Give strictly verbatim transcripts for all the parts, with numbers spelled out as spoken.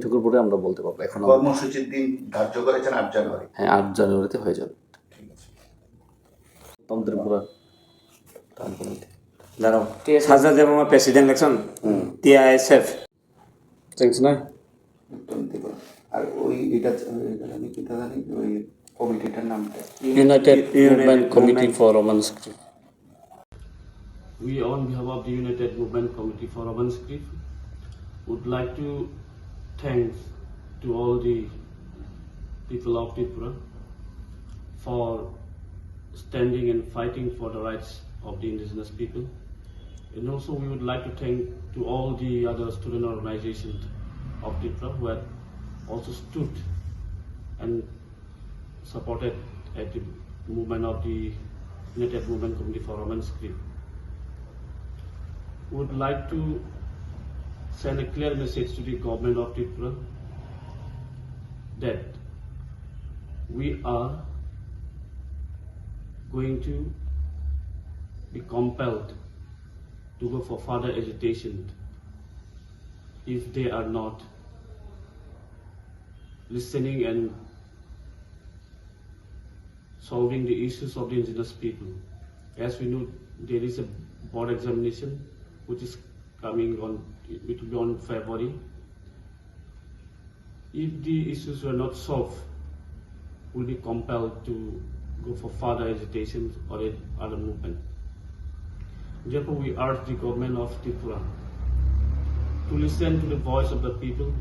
বৈঠকের পরে আমরা বলতে পারবো। এখন আমরা কর্মসূচির দিন ধার্য করেছেন আট জানুয়ারি। হ্যাঁ, আট জানুয়ারিতে হয়ে যাবে। ঠিক আছে। তন্ত্রপুরা। দাঁড়াও। সাজা দেববর্মা প্রেসিডেন্ট ইলেকশন, হুম। টিআইএসএফ। চেঞ্জ নাই। তন্ত্রপুরা। আর ওই এটা, এটা আমি কিতা জানি, ওই কমিটিটার নামটা। United Movement Committee for Roman Script. We, on behalf of the United Movement Committee for Roman Script, would like to thanks to all the people of Tripura for standing and fighting for the rights of the indigenous people. And also we would like to thank to all the other student organizations of Tripura who have also stood and supported at the movement of the United Movement Committee for Roman Script. We would like to send a clear message to the government of Tripura that we are going to be compelled to go for further agitation if they are not listening and solving the issues of the indigenous people. As we know, there is a board examination which is coming on, it will be on February. If the issues were not solved, we'll be compelled to go for further agitations or a other movement. Therefore, we urge the government of Tripura to listen to the voice of the people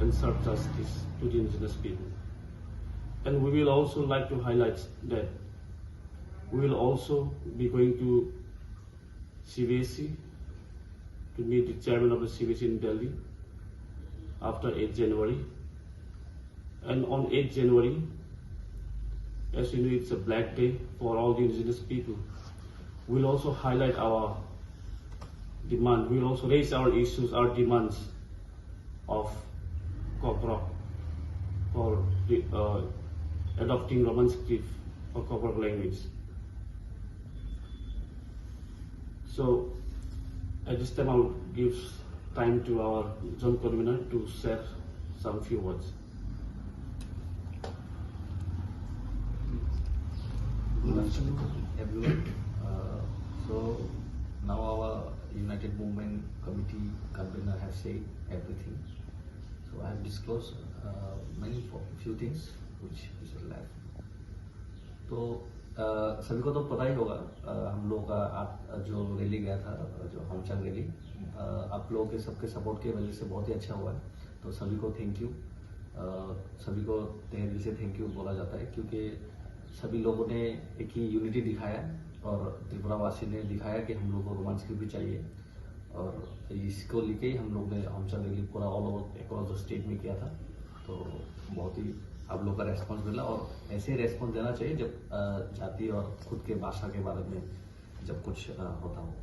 and serve justice to the indigenous people. And we will also like to highlight that we will also be going to C B S E to meet the chairman of the C B S E in Delhi after eighth January. And on eighth January, as you know, it's a black day for all the indigenous people. We'll also highlight our demand. We'll also raise our issues, our demands of Kokborok for the, uh, adopting Roman script for Kokborok language. So, at this time, I will give time to our joint convener to share some few words. Good afternoon, everyone. Uh, so now our United Movement Committee convener have said everything. So I have disclosed, uh, many fo-, few things which is left. तो, अ, सभी को तो पता ही होगा, अ, हम लोग का आप, जो रैली गया था, जो होमचंद रैली, अ, आप लोगों के सबके सपोर्ट की वजह से बहुत ही अच्छा हुआ है। तो सभी को थैंक यू, अ, सभी को तहे दिल से थैंक यू बोला जाता है, क्योंकि सभी लोगों ने एक ही यूनिटी दिखाया और त्रिपुरा वासी ने दिखाया कि हम लोग को रोमांस की भी चाहिए। और इसको लेके ही हम लोग ने होमचंद रैली पूरा all over across the state में किया था। तो बहुत ही आप लोग का रेस्पॉन्स मिला और ऐसे ही रेस्पॉन्स देना चाहिए जब, अ, जाति और खुद के भाषा के बारे में जब कुछ, अ, होता हो।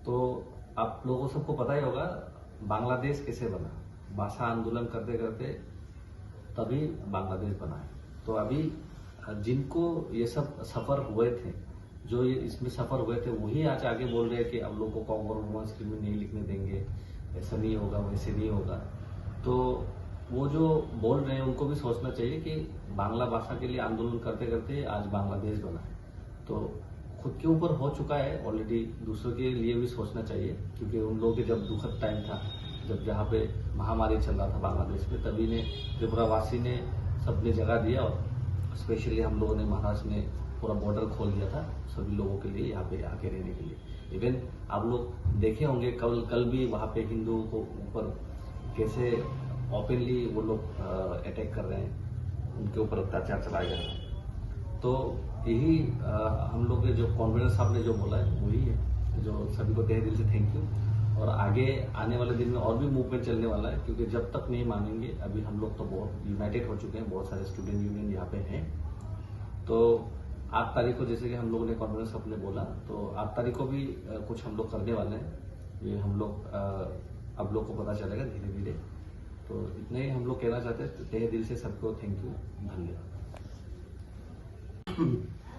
तो आप लोगों सबको पता ही होगा बांग्लादेश कैसे बना। भाषा आंदोलन करते करते तभी बांग्लादेश बना है। तो अभी, अ, जिनको ये सब सफ़र हुए थे, जो ये इसमें सफ़र हुए थे, वही आज आगे बोल रहे हैं कि हम लोग को कॉकबरॉक रोमांस स्क्रिप्ट में नहीं लिखने देंगे, ऐसा नहीं होगा, वैसे नहीं होगा। तो वो जो बोल रहे हैं, उनको भी सोचना चाहिए कि बांग्ला भाषा के लिए आंदोलन करते करते आज बांग्लादेश बना है। तो खुद के ऊपर हो चुका है ऑलरेडी, दूसरों के लिए भी सोचना चाहिए, क्योंकि उन लोगों के जब दुखद टाइम था, जब जहाँ पे महामारी चल रहा था बांग्लादेश में, तभी ने त्रिपुरा वासी ने सबने जगह दिया और स्पेशली हम लोगों ने महाराष्ट्र में पूरा बॉर्डर खोल दिया था सभी लोगों के लिए यहाँ पे आके रहने के लिए। इवन आप लोग देखे होंगे कल, कल भी वहाँ पे हिंदुओं को ऊपर कैसे ओपनली वो लोग, अ, अटैक कर रहे हैं, उनके ऊपर अत्याचार चलाए जा रहे हैं। तो यही, अ, हम लोग के जो कन्वीनर साहब ने जो बोला है, वही है, जो सभी को तहे दिल से थैंक यू। और आगे आने वाले दिन में और भी मूवमेंट चलने वाला है, क्योंकि जब तक नहीं मानेंगे, अभी हम लोग तो बहुत यूनाइटेड हो चुके हैं, बहुत सारे स्टूडेंट यूनियन यहाँ पे हैं। तो आठ तारीख को, जैसे कि हम लोगों ने कन्वीनर साहब ने बोला, तो आठ तारीख को भी, अ, कुछ हम लोग करने वाले हैं। ये हम लोग, अ, आप लोग को पता चलेगा धीरे धीरे। तो इतना ही हम लोग कहना चाहते हैं। तो तहे दिल से सबको थैंक यू, धन्यवाद।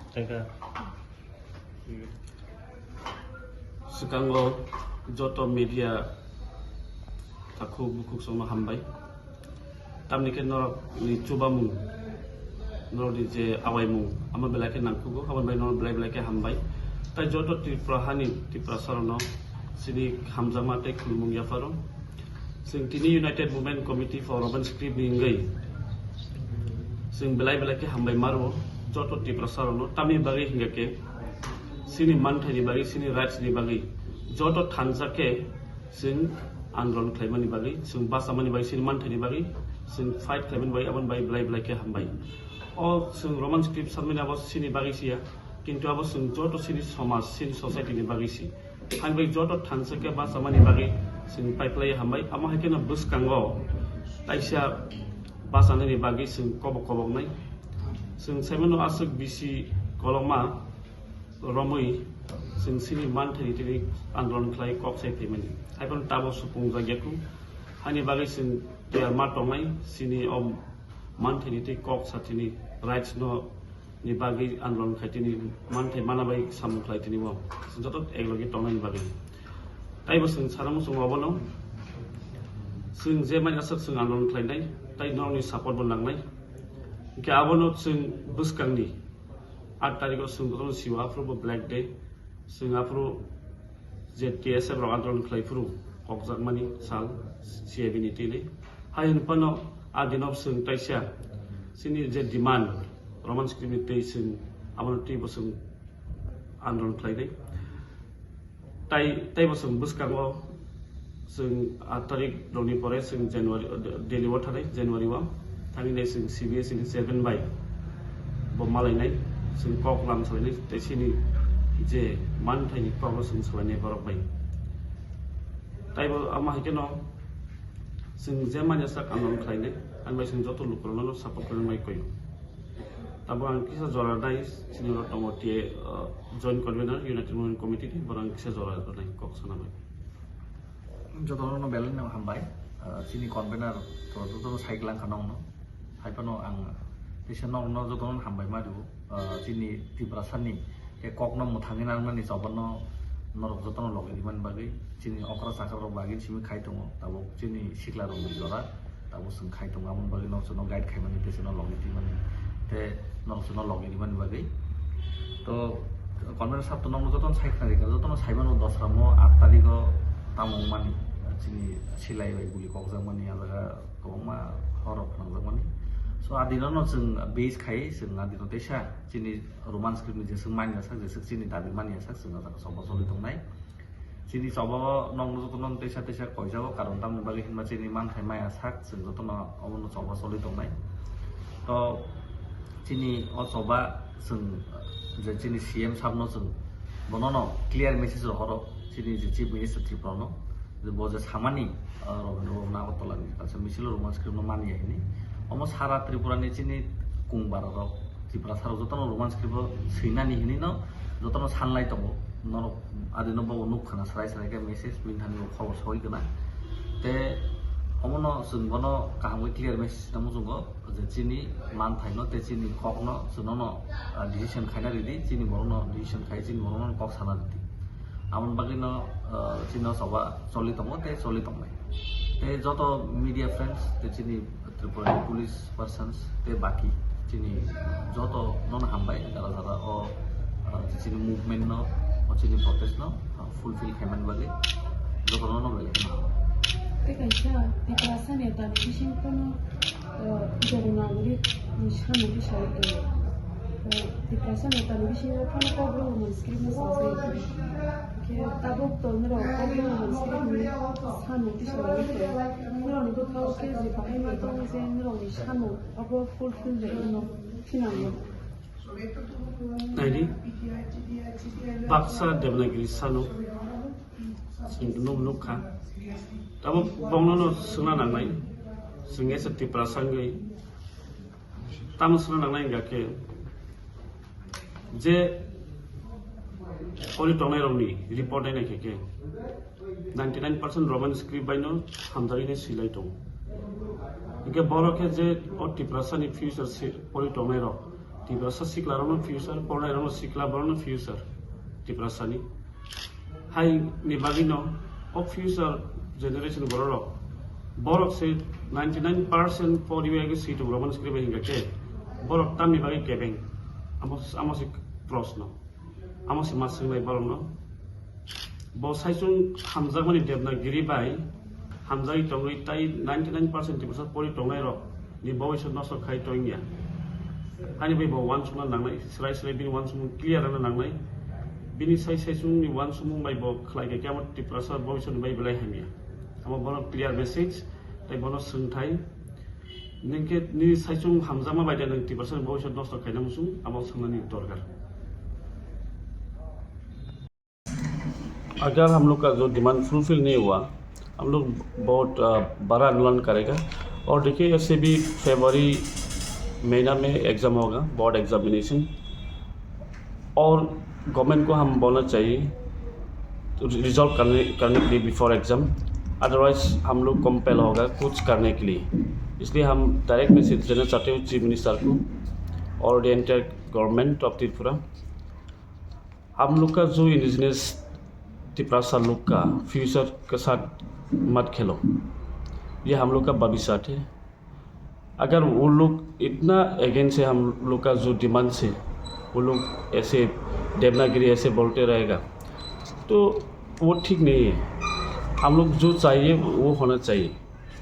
Thank you. Swkango joto media takhuk bukhuk songno hambai. Tamni khe norokni chubamung, norokni je awaimung, amo belai khe nangkukgo, aboni bai norok belai belai khe hambai. Tai joto Tripura hani Tiprasa rokno chini hamjakma tei khulumung yapharo. Chwng tini United Movement Committee for Roman Script ni wngwi chwng belai belai khe hambai maro joto Tiprasa rokno. Tamni bagwi hingkha khe chini manthaini bagwi, chini rights ni bagwi joto thansa khe chwng andolon khlaimani bagwi, chwng bachamani bagwi, chini manthaini bagwi chwng fight khlaimani bagwi, aboni bagwi belai belai khe hambai. O chwng Roman script sanmani abo chini bagwi siya, kintu abo chwng joto chini somaj, chini society ni bagwi si. Haini bagwi joto thansa khe bachamani bagwi chwng paiplai hambai. Amo hai kheno bwskango taisa bachanani bagwi chwng kobok koboknai. Chwng saimano aswk bisi kolokma romwi chwng chini manthaini tini andolon khlai kok sai phaimani. Haiphano tabok supung jak yakung. Haini bagwi chwng tiyar ma tongnai chini o manthaini tei kok sa tini rights no ni bagwi andolon khai tini manthai mana bai samung khlai tini o chwng joto eklogi tongnai ni bagwi. Taibo chwng sana muchungo obono chwng je mani aswk chwng andolon khlainai tai norokni support bo nangnai. Hingke abono chwng bwskangni aat tarikh o chwng jotono sio aphuru bo Black Day. Chwng aphuru je T S F rok andolon khlai phuru kokjakmani sal C A B ni twi le. Hai hwn phano a dino chwng taisa chini je demand Roman script ni twi chwng abono twi bo chwng andolon khlai nai. Tai, taibo chwng bwskango chwng aat tarikh rokni pore chwng January, Delhi o thanai January o thangwi nai chwng C B S ni chairman bai bo malainai chwng kok lam salainai tei chini je manthaini kokno chwng salainai borok bai. Taibo ama hai kheno chwng je manya sak andolon khlainai, ani bai chwng joto lukurokno support khlainai koi. Tabuk ang kisa jora nai, sini oro tongo T A, uh, Joint Convener, United Movement Committee ni, borok ang kisa jora nai kok sana bai. Jotono belai no hambai, uh, chini convener to jotono sai lang kha nokno. Hai phano ang kisa nokno jotono hambai ma rwo, uh, chini Tiprasa ni tei kokno mwthangwi nangmani choba no norok jotono logi rimani bagwi, chini okra chakra rok bagwi simi khai tongo, tabuk chini sikla rok ni jora. Tabuk chwng khai tongo, aboni bagwi norok chwngno guide khaimani tei chwngno logi twimani tei norok chwngno logi rimani bagwi. To, convener sab to nokno jotono sai khna rikha, jotono saimano dosra mo aat tarikh o tamo wngmani, chini silai bai guli kokjakmani, a jaga kwbangma horror phnangjakmani. So, a dinono chwng base khai, chwng a dino teisa chini Roman script ni jeswk manya sak, jeswk chini dabi manya sak, chwng a jaga choba choli tongnai. Chini choba o nokno jotono teisa teisa koijago, karon tamoni bagwi hinba chini manthai maya sak, chwng jotono obono choba choli tongnai. To chini o choba chwng je chini C M sabno chwng bonono clear message rohoro, chini je Chief Minister Tripura no, je bo je samani, ah, Rabindra Bhaban Agartala ni kaisa misil o Roman script no manya hini. Omo sara Tripura ni chini kung bara rok, Tiprasa rok jotono Roman script o swinani hini no jotono sanlai tongo, norok adino bo nuk khna srai srai khe message bini thani bo khobor soi khna. Te omono chwng bono kaham khe clear message tamo chwngo je chini manthai no tei chini kok no chwngno no, ah, decision khaina ridi, chini borok no decision khai chini borok no kok sana ridi. Aboni bagwi no, ah, chini o choba choli tongo tei choli tongnai. Tei joto media friends tei chini Tripura ni police persons tei baki chini joto nono hambai jara jara o, ah, chini movement no, o chini protest no, ah, fulfill khaimani bagwi joto nono belai kheno. Tei kaisa Tiprasa neta ni bising phano, ah, Devanagari ni samung tisai tongo. Ah, Tiprasa neta ni bisingo phano kok rwmani script no sajagwi tongo. Khe tabuk to norok kok rwmani script ni samung tisai tongo. Norokni bwkhao khe je bahai no tongo je norokni samung abo fulfill de no thinango. Naidi, baksa Devanagiri sano chwng nuk nuk kha. Tamo bongno no swngna nangnai, chwng esa Tiprasa wngwi tamo swngna nangnai hingkha khe je poli tongnai rokni report nai naikhe khe ninety nine percent Roman script bai no hamjagwi nai swilai tongo. Hingke borok khe je o Tiprasa ni future si-, pori tongnai rok, Tiprasa sikla rok no future, pornai rok no sikla borok no future Tiprasa ni. Hai ni bagwi no o future generation borok rok Borok se ninety nine percent poriwi agi si tongo, romani script bai hingka khe borok tamni bagwi kebeng? Amo, amo se proshno. Amo se ma swngnai borokno. Bo saichung hamjakmani Devanagiri bai hamjagwi tongwi tai ninety nine percent Tiprasa pori tongnai rok ni bobiswt nosto khai tongya. Ani bai bo uansukna nangnai, srai srai bini uansukmung clear rwna nangnai. Bini sai saichung ni uansukmung bai bo khlai khe khe amo Tiprasa bobiswt ni bai belai hamya. Amo bono clear message, tai bono swngthai. Ningkhe nini saichung hamjakma bai de nwng Tiprasa ni bobiswt nosto khaina muchung, amo swngnani dorkar. अगर हम लोग का जो demand fulfil नहीं हुआ, हम लोग बहुत, अ, बड़ा आंदोलन करेगा। और देखिए, ऐसे भी फरवरी महीना में एग्ज़ाम होगा, बोर्ड एग्जामिनेशन, और गवर्नमेंट को हम बोलना चाहिए रिजॉल्व करने, करने के लिए बिफोर एग्जाम, अदरवाइज हम लोग कंपेल होगा कुछ करने के लिए। इसलिए हम डायरेक्ट मैसेज देना चाहते हैं चीफ मिनिस्टर को और the entire government of Tripura. हम लोग का जो इंडिजिनस तिपरासा लोग का फ्यूचर के साथ मत खेलो, ये हम लोग का भविष्य है। अगर वो लोग इतना अगेंस्ट है हम लोग का जो डिमांड से, वो लोग ऐसे देवनागरी ऐसे बोलते रहेगा, तो वो ठीक नहीं है। हम लोग जो चाहिए वो होना चाहिए,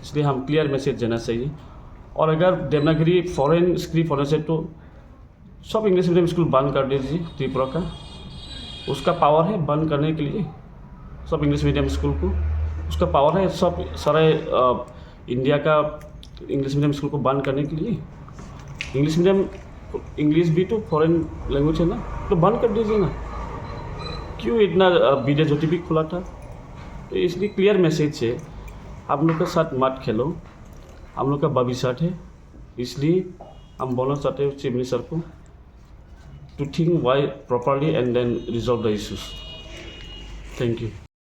इसलिए हम क्लियर मैसेज देना चाहिए। और अगर देवनागरी फॉरेन स्क्रिप्ट होने से तो सब इंग्लिश मीडियम स्कूल बंद कर दीजिए त्रिपुरा का। उसका पावर है बंद करने के लिए सब इंग्लिश मीडियम स्कूल को, उसका पावर है सब सारे, अ, इंडिया का इंग्लिश मीडियम स्कूल को बंद करने के लिए। इंग्लिश मीडियम, इंग्लिश भी तो फॉरेन लैंग्वेज है ना, तो बंद कर दीजिए ना। क्यों इतना, अ, विद्या ज्योति भी खुला था? तो इसलिए क्लियर मैसेज है, हम लोग के साथ मत खेलो, हम लोग का भविष्य है। इसलिए हम बोलना चाहते हैं चीफ मिनिस्टर को to think why properly and then resolve the issues. Thank you.